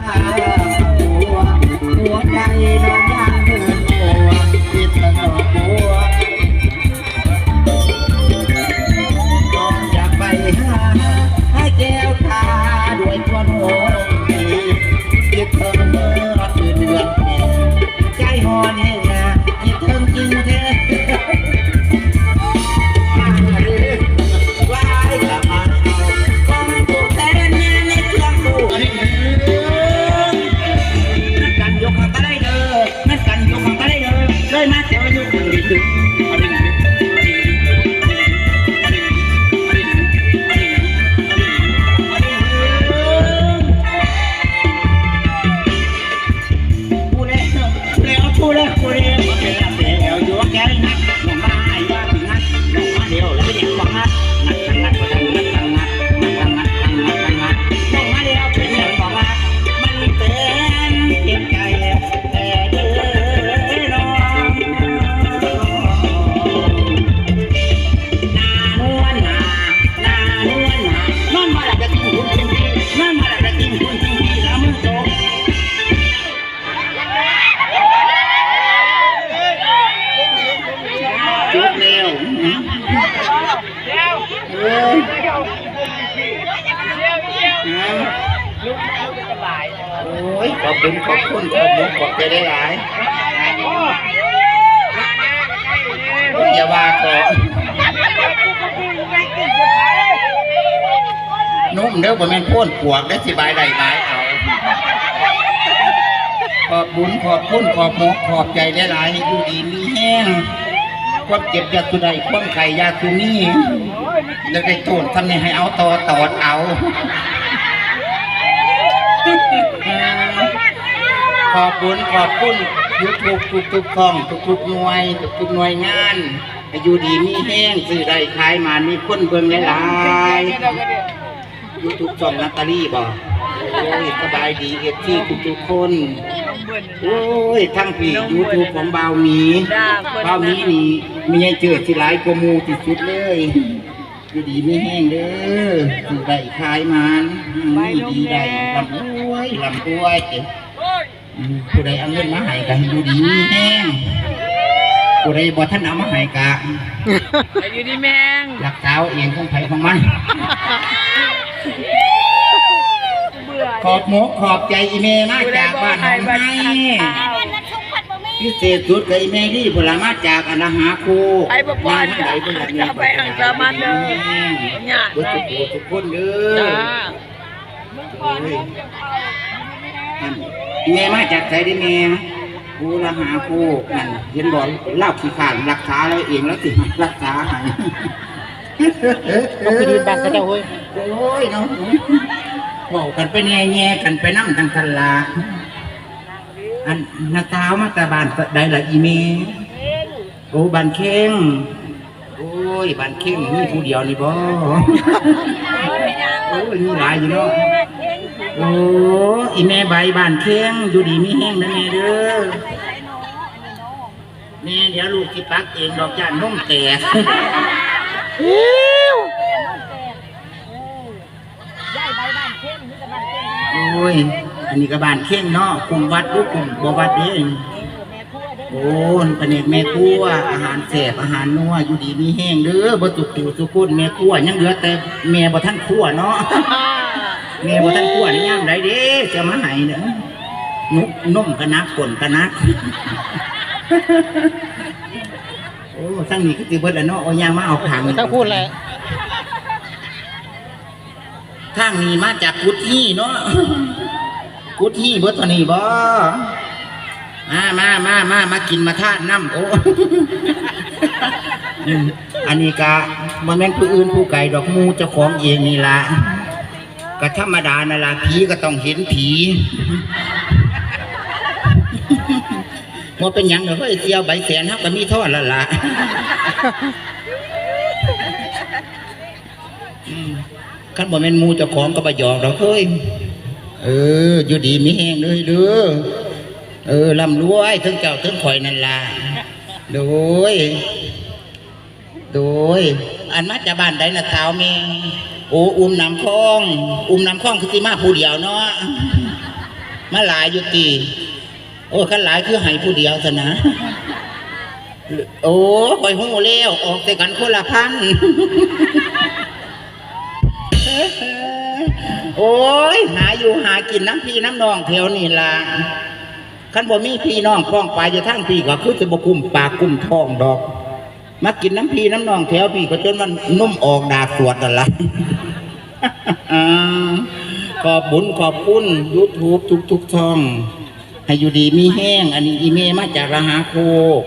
ຫົວໃຈນ້ອງຢາກເມີນຫົວ ຄິດເຖິງດອກບົວ ນ້ອງຢາກໄປຫາ ຫາແກ້ວຕາດ້ວຍຄວາມຫົກດີ ຄິດເຖິງເມື່ອຄືນເດືອນເປັນ ໃຈຮ້ອນແຮງນາ ຄິດເຖິງຈິງແທ້. ຈົບແລ້ວ ເອີ ໂອ້ຍ ຂອບຄຸນ ຂອບຄຸນ ຂອບມຸກຂອບໃຈຫຼາຍໆ ໂອ້ຍ ຢ່າວ່າເຖາະ ນຸ່ມເດີ ບໍ່ແມ່ນໂພນປວກເດີ ຊິບາຍໄດ້ບາຍເອົາ ຂອບບຸນ ຂອບຄຸນ ຂອບມຸກຂອບໃຈຫຼາຍໆ ໃຫ້ຢູ່ດີມີແຮງ ຄວາມເຈັບຢ່າສູ່ໄດ້ ຄວາມໄຂ້ຢ່າສູ່ມີ ຢາກໄດ້ໂຕນສ່ຳນີ້ໃຫ້ເອົາຕໍ່ຕອດເອົາ ຂອບບຸນຂອບຄຸນ YouTube ທຸກໆຊ່ອງ ທຸກໆໜ່ວຍ ທຸກໆໜ່ວຍງານ ໃຫ້ຢູ່ດີມີແຮງ ຊື້ໄດ້ຂາຍໝານ ມີຄົນເບິ່ງຫຼາຍໆ YouTube ຊ່ອງນາຕາລີບໍ? ໂອ້ຍ ສະບາຍດີ ເອັຟຊີ ທຸກໆຄົນ ໂອ້ຍ ທັງພີ້ YouTube ຂອງບ່າວໝີ ບ່າວໝີນີ້ ແມ່ໃຫຍ່ເຈີຊິຫຼາຍກວ່າໝູ່ທີ່ສຸດເລີຍ ຢູ່ດີມີແຮງເດີ ຊື້ໄດ້ຂາຍໝານ ມີດີໄດ້ ລ່ຳລວຍ ລ່ຳລວຍ ອືມ ຜູ້ໃດເອົາເງິນມາໃຫ້ກໍໃຫ້ຢູ່ດີມີແຮງ ຜູ້ໃດບໍ່ທັນເອົາມາໃຫ້ກໍ ໃຫ້ຢູ່ດີມີແຮງ ລັກສາເອົາເອງຂອງໃຜຂອງມັນ ຂອບມົກຂອບໃຈອີ່ແມ່ມາຈາກບ້ານໜອງໄຮ ພິເສດສຸດກໍອີ່ແມ່ລີ້ພຸ້ນລະ ມາຈາກອັນລະຫາໂຄກ ໃຜບໍ່ປ້ອນ ນາງທັງຫຼາຍເພິ່ນລະແມ່ ໄປຫັງສາມັນເດີ ເບິດທຸກຜູ້ທຸກຄົນເດີ ຈ້າ. ໂອ້ຍ ອັນ ແມ່ມາຈາກໃສເດ້ແມ່? ໂອ້ ລະຫາໂຄກ ນັ້ນ ເຫັນບໍ່ ລາວຂີ້ຄ້ານລັກສາລາວເອງ ລາວຊິຮັກລັກສາໃຫ້ ເຂົາໄປຢືນບັງເຂົາເຈົ້າເຮີ້ຍ ໂອ້ຍເນາະ ເວົ້າກັນໄປແດ່ ແຍ່ກັນໄປນຳຈັ່ງຊັ້ນລະ ອັນ ນ້າສາວມາແຕ່ບ້ານໃດລະອີ່ແມ່? ໂອ້ ບ້ານເຄັງ ໂອ້ຍ ບ້ານເຄັງມີຜູ້ດຽວນີ້ບໍ? ໂອ້ຍ ມີຫຼາຍຢູ່ເນາະ ໂອ້ ອີ່ແມ່ໃບບ້ານເຄັງ ຢູ່ດີມີແຮງເດີແມ່ເດີ ແມ່ ດຽວລູກຊິປັກເອງດອກ ຢ້ານນົມແຕກ ໂອ້ຍ ອັນນີ້ກໍບ້ານເຄັງເນາະ ຄຸມວັດບໍ່ຄຸມບໍ່ວັດເດ້ ໂອ້ ພະແນກແມ່ຄົວ ອາຫານແຊບ ອາຫານນົວ ຢູ່ດີມີແຮງເດີ ເບິດທຸກຜູ້ທຸກຄົນ ແມ່ຄົວ ຍັງເຫຼືອແຕ່ແມ່ບໍ່ທັນຄົວເນາະ ແມ່ບໍ່ທັນຄົວນີ້ຍາມໃດເດ້ ຈະມາໃຫ້ເດີ ນົມກໍໜັກ ກົ້ນກໍໜັກ ໂອ້ ທາງນີ້ຄືຊິເບິດແລ້ວເນາະ ໂອ້ ຍ່າງມາເອົາຂ້າງນີ້ ທາງພຸ້ນແຫຼະ. ທາງນີ້ມາຈາກກຸດຮີເນາະ ກຸດຮີເບິດເທົ່ານີ້ບໍ? ມາ ມາ ມາ ມາ ມາກິນມາທານນຳ ໂອ້ ອືມ ອັນນີ້ກະບໍ່ແມ່ນຜູ້ອື່ນຜູ້ໄກດອກ ໝູ່ເຈົ້າຂອງເອງນີ້ລະ ກະທຳມະດານັ້ນລະ ຜີກະຕ້ອງເຫັນຜີ ບໍ່ເປັນຫຍັງດອກເຮີ້ຍ ສ່ຽວໃບແສນເຮົາກະມີທອນແລ້ວລະ. ອືມ ຄັນບໍ່ແມ່ນໝູ່ເຈົ້າຂອງກໍບໍ່ຫຍອກດອກເຮີ້ຍ ເອີ ຢູ່ດີມີແຮງເດີ ເດີ ເອີ ລ່ຳລວຍ ເຖິງເຈົ້າເຖິງຂ້ອຍນັ້ນລະ ໂດຍ ໂດຍ ອັນມາຈາກບ້ານໃດນະສາວແມ່? ໂອ ອຸ້ມນ້ຳຄອງ ອຸ້ມນ້ຳຄອງຄືຊິມາຜູ້ດຽວເນາະ. ມາຫຼາຍຢູ່ຕິ? ໂອ້ຍ ຄັນຫຼາຍຄືໃຫ້ຜູ້ດຽວຊັ້ນນະ. ໂອ້ ຂ້ອຍຮູ້ແລ້ວ ອອກໃສ່ກັນຄົນລະພັນ. ໂອ້ຍ ຫາຢູ່ຫາກິນນຳພີ່ນຳນ້ອງແຖວນີ້ລະ. ຄັນບໍ່ມີພີ່ນ້ອງປ້ອງປາຍຢູ່ທາງພີ້ ກໍຄືຊິບໍ່ກຸ້ມປາກກຸ້ມທ້ອງດອກ. ມາກິນນຳພີ່ນຳນ້ອງແຖວພີ້ ກໍຈົນວ່ານົມອອກດາກສວດນັ້ນລະ. ຂອບບຸນຂອບຄຸນ YouTube ທຸກໆຊ່ອງ ໃຫ້ຢູ່ດີມີແຮງ. ອັນນີ້ອີ່ແມ່ມາຈາກລະຫາໂຄກ.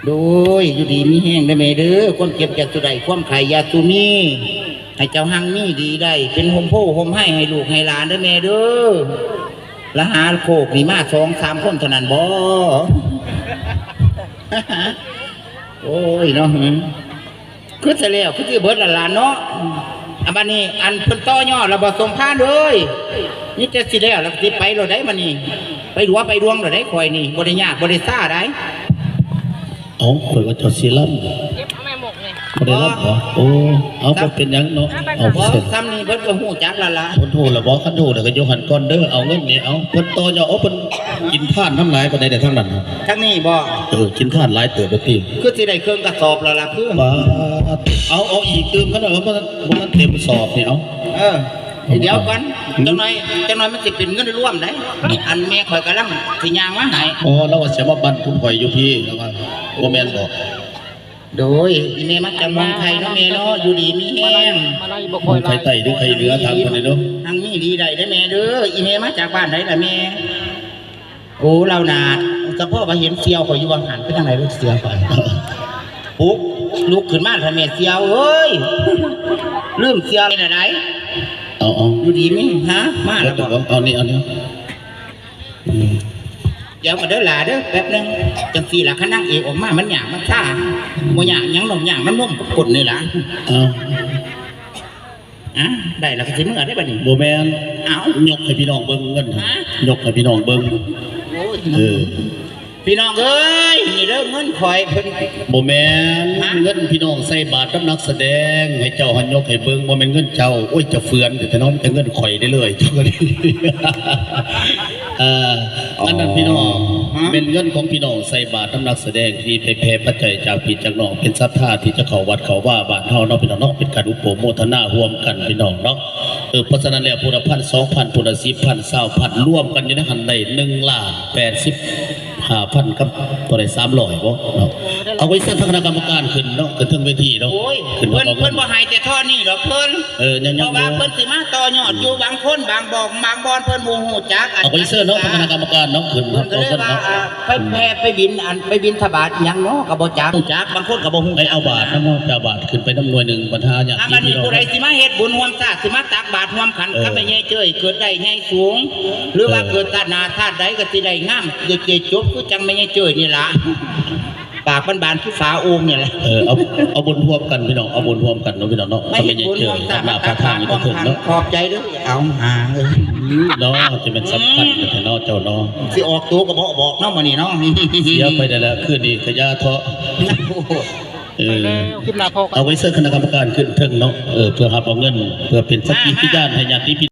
ໂດຍ ຢູ່ດີມີແຮງເດີແມ່ເດີ ຄວາມເຈັບຢ່າສູ່ໄດ້ ຄວາມໄຂ້ຢ່າສູ່ມີ ໃຫ້ເຈົ້າຮັ່ງມີດີໄດ້ ເປັນຮົ່ມໂພຮົ່ມໄຮໃຫ້ລູກໃຫ້ຫຼານເດີແມ່ເດີ. ລະຫາໂຄກນີ້ມາສອງສາມຄົນເທົ່ານັ້ນບໍ? ໂອ້ຍເນາະ ຄືຊິແລ້ວ ຄືຊິເບິດລະລະເນາະ. ອາ ບາດນີ້ ອັນເພິ່ນຕໍ່ຍອດລະບໍ່ ສົມພານເອີຍ? ມີແຕ່ຊິແລ້ວລະຊິໄປໂລດໃດ໋ ບາດນີ້ ໄປຫຼວງໄປດວງໂລດໃດ໋ ຂ້ອຍນີ້ ບໍ່ໄດ້ຍາກບໍ່ໄດ້ຊ້າໃດ໋. ເອົ້າ ຂ້ອຍວ່າເຈົ້າຊິລຳ ບໍ່ໄດ້ລຳບໍ? ໂອ້ ເອົາ ບໍ່ເປັນຫຍັງເນາະ. ເອົາ ບໍ່ ສ່ຳນີ້ເພິ່ນກໍຮູ້ຈັກລະລະ. ເພິ່ນຮູ້ລະບໍ? ຄັນຮູ້ລະກໍຢູ່ຫັ້ນກ່ອນເດີ. ເອົາເງິນນີ້ ເອົາ ເພິ່ນຕໍ່ຍອດ. ໂອ້ ເພິ່ນກິນທານນຳຫຼາຍປານໃດແດ່ທາງນັ້ນ? ທາງນີ້ບໍ? ເອີ ກິນທານຫຼາຍເຕີບແລ້ວຕິ? ຄືຊິໄດ້ເຄິ່ງກະສອບລະລະຄື. ປາດ ເອົາ ເອົາອີກຕື່ມ ຄັນວ່າມັນບໍ່ທັນເຕັມສອບນີ້. ເອົາ ເອີ ດຽວກ່ອນ ຈັກໜ້ອຍ ຈັກໜ້ອຍມັນຊິເປັນເງິນລວມໃດ໋. ອັນແມ່ຂ້ອຍກຳລັງຊິຍ່າງມາໃຫ້. ອໍ ລາວວ່າຊິມາບັ້ນທຸບຂ້ອຍຢູ່ພີ້ ລາວວ່າ ບໍ່ແມ່ນບໍ? ໂດຍ ອີ່ແມ່ມາຈາກເມືອງໄທເນາະແມ່ເນາະ ຢູ່ດີມີແຮງ. ມາໄລ່ບໍ່ຄ່ອຍໄລ່ ໄທໃຕ້ຫຼືໄທເໜືອ ຖາມເພິ່ນແດ່ເດີ. ຮັ່ງມີດີໄດ້ເດີແມ່ເດີ. ອີ່ແມ່ມາຈາກບ້ານໃດລະແມ່? ໂອ້ ລາວໜ້າ ສະເພາະວ່າເຫັນສ່ຽວຂ້ອຍຢູ່ວ່າງຫັ້ນ ເປັນຈັ່ງໃດລູກສ່ຽວຂ້ອຍ? ປຸກລຸກຂຶ້ນມາ ທ່ານແມ່ສ່ຽວເອີຍ ລືມສ່ຽວເປັນຈັ່ງໃດ? ເອົາໆ ຢູ່ດີມີ ຮະ ມາແລ້ວບໍ? ເອົານີ້ ເອົານີ້ ອືມ ດຽວກ່ອນເດີຫຼ້າເດີ ແປັບໜຶ່ງ. ຈັ່ງຊີ້ລະ ຄັນນາງເອກອອກມາ ມັນຍາກມັນຊາ ບໍ່ຍາກຫຍັງດອກ ຍາກນຳນົມກົ້ນນີ້ລະ. ເອົາ ອາ ໄດ້ລະກໍຊິເມືອໄດ້ບັດນີ້. ບໍ່ແມ່ນ ເອົ້າ ຍົກໃຫ້ພີ່ນ້ອງເບິ່ງເງິນ ຮະ ຍົກໃຫ້ພີ່ນ້ອງເບິ່ງ. ໂອ້ຍ ເອີ ພີ່ນ້ອງເອີຍ ນີ້ເດີເງິນຂ້ອຍເພິ່ນ. ບໍ່ແມ່ນ ຮະ ເງິນພີ່ນ້ອງໃສ່ບາດນຳນັກສະແດງ ໃຫ້ເຈົ້າຫັ້ນຍົກໃຫ້ເບິ່ງ ບໍ່ແມ່ນເງິນເຈົ້າ. ໂອ້ຍ ເຈົ້າເຟືອນແທ້ເນາະ ມີແຕ່ເງິນຂ້ອຍເດ້ເລີຍ ເຈົ້າກໍໄດ້. ເອີ ອັນນັ້ນພີ່ນ້ອງ ຮະ ແມ່ນເງິນຂອງພີ່ນ້ອງໃສ່ບາດນຳນັກສະແດງ ທີ່ໄປແຜ່ປັດໄຈຈາກພີ່ຈາກນ້ອງ ເປັນສັດທາທີ່ຈະເຂົ້າວັດເຂົ້າວາບ້ານເຮົາເນາະ ພີ່ນ້ອງເນາະ ເປັນການອະນຸໂມທະນາຮ່ວມກັນ ພີ່ນ້ອງເນາະ. ເອີ ເພາະສະນັ້ນແລ້ວ ຜູ້ລະພັນ ສອງພັນ ຜູ້ລະສິບພັນ ຊາວພັນ ລວມກັນຢູ່ໃນຫັ້ນໄດ້ໜຶ່ງລ້ານແປດສິບຫ້າພັນກັບເທົ່າໃດ ສາມຮ້ອຍບໍເນາະ. ເອົາ ຂໍເຊີນທາງຄະນະກຳມະການຂຶ້ນເນາະ ຂຶ້ນເທິງເວທີເນາະ. ໂອ້ຍ ຂຶ້ນ ເພິ່ນ ເພິ່ນບໍ່ໃຫ້ແຕ່ທໍ່ນີ້ດອກເພິ່ນ ເອີ ຍັງ ເພາະວ່າເພິ່ນຊິມາຕໍ່ຍອດຢູ່ບາງຄົນບາງບ່ອນ ບາງບ່ອນເພິ່ນບໍ່ຮູ້ຈັກ. ເອົາ ຂໍເຊີນເນາະ ທາງຄະນະກຳມະການເນາະ ຂຶ້ນ ເພິ່ນກໍເລີຍວ່າ ເອີ ໄປແຜ່ໄປບິນ ອັນໄປບິນທະບາດຫຍັງເນາະ ກໍບໍ່ຈັກ ຮູ້ຈັກ ບາງຄົນກໍບໍ່ຮູ້ ໄປເອົາບາດນຳເນາະ ໄປເອົາບາດຂຶ້ນໄປນຳໜ່ວຍໜຶ່ງ ບັນຫາຍາດຕິພີ່ນ້ອງ ຜູ້ໃດຊິມາເຮັດບຸນຮ່ວມຊາດ ຊິມາຕັກບາດຮ່ວມຂັນ ເອີ ກັບແມ່ໃຫຍ່ເຈີ້ຍ ເກີດໄດ້ໃຫຍ່ສູງ ຫຼືວ່າ ເອີ ເກີດຊາດໜ້າຊາດໃດກໍຊິໄດ້ງາມ ເຈ ຈົບຄືຈັ່ງແມ່ໃຫຍ່ເຈີ້ຍນີ້ລະ. ປາກມັນບານຄືຝາໂອ່ງນີ້ແຫຼະ. ເອີ ເອົາ ເອົາບຸນຮ່ວມກັນພີ່ນ້ອງ ເອົາບຸນຮ່ວມກັນເນາະ ພີ່ນ້ອງເນາະ ມາເຮັດບຸນຮ່ວມຊາດ ມາສະໜ້າພາທາງຢູ່ເທິງເນາະ. ຂອບໃຈເດີ ເອົາຫາເອີຍເນາະ ຈະແມ່ນສຳຄັນແທ້ເນາະເຈົ້າເນາະ. ຊິອອກໂຕກໍບໍ່ບອກເນາະມື້ນີ້ເນາະ ເສຍໄປໄດ້ແລ້ວ ຄືນນີ້ກະຢ່າເທາະ. ເອີ ເອົາໄວ້ເຊີນຄະນະກຳມະການຂຶ້ນເທິງເນາະ ເອີ ເພື່ອຮັບເອົາເງິນ ເພື່ອເປັນສັກຂີພິຍານໃຫ້ຍາດຕິພີ່